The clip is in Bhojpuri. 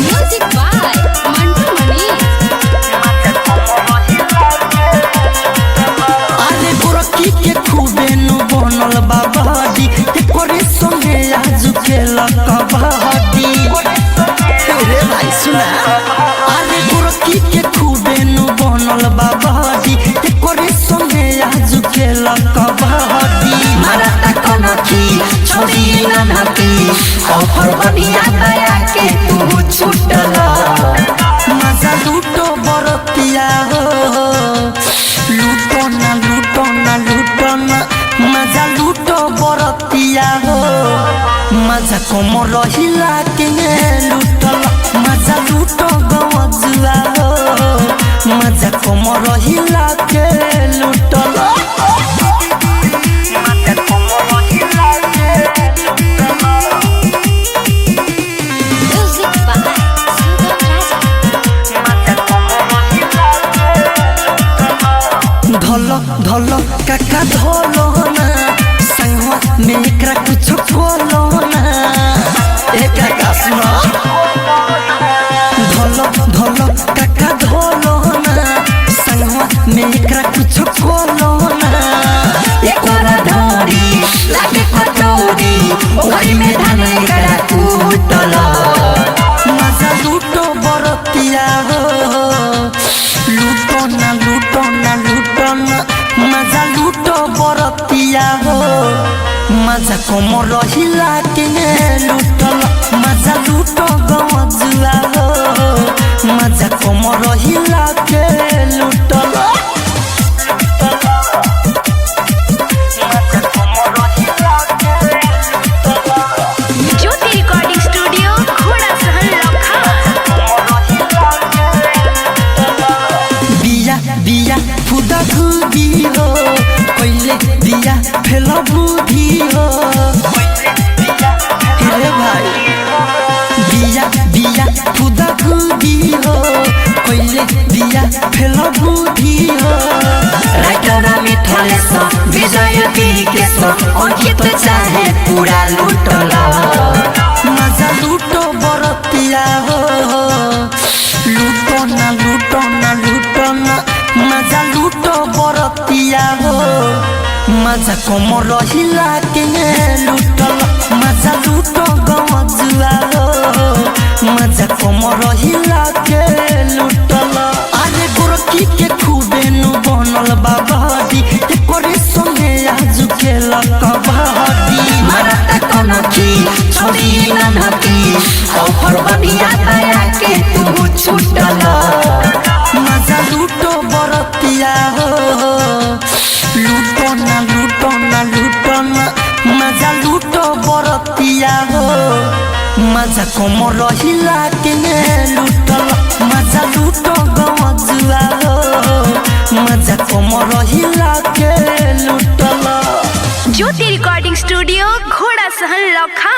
Music by Mantu Mani. अरे गोरखी के खूबे नु बनल बाबाजी, एकरे संगे आज खेल कबड्डी। रे भाई सुना, अरे गोरखी के खूबे नु बनल बाबाजी, एकरे संगे आज खेल कबड्डी। मारता कनखी छोड़ी ननकी ऑफर बढ़िया दया के तू छूटल। मजा लूटो बरतिया हो, लूटो ना लूटो ना लूटो ना, मजा लूटो बरतिया हो। मजा कम रहिला के लूटल, मजा लूटो गवजुआ हो, मजा कम रहिला के लूटल। Music by Sugam Raja. धल धल काका धल ना, संगवा में एकरा कुछ खोलो ना। ए काका सुनो, धल धल काका धल ना, संगवा में एकरा कुछ खोलो ना। एकोरा धरी लागे कटोरी ओही में धान एकरा कूटल। मजा लूटो बरतिया हो, लूटो ना लूटो ना लूटो ना, मजा लूटो बरतिया हो। मजा कम रहिला के लूटल, मजा लूटो गवजुआ हो, मजा कम रहिला के लूटल। Jyoti recording studio Ghorasahan Lakhan. बिया बिया फुदा खुदी हो, पहिले बिया फेल बुद्धि हो। रे भाई बिया बिया फुदा खुदी हो, पहिले बिया फेल बुद्धि हो। राइटर मिथलेश विजय विकेश अंकित चाहे पूरा लूटल। मजा लूटो बरतिया हो, लूटो ना लूटो ना लूटो ना, मजा लूटो बरतिया हो। मजा कम रहिला के लूटल, मजा लूटो गवजुआ हो, मजा कम रहिला के लूटल। अरे गोरखी के खूबे नु बनल बाबाजी, एकरे संगे आज खेल कबड्डी। मारता कनखी छोड़ी ननकी ऑफर बढ़िया दया के तू छूटल। मजा लूटो बरतिया हो, लूटो ना लूटो ना लूटो ना, मजा लूटो बरतिया हो। मजा कम रहिला के लूटल, मजा लूटो गवजुआ हो, मजा कम रहिला के लूटल। Jyoti recording studio Ghorasahan Lakhan.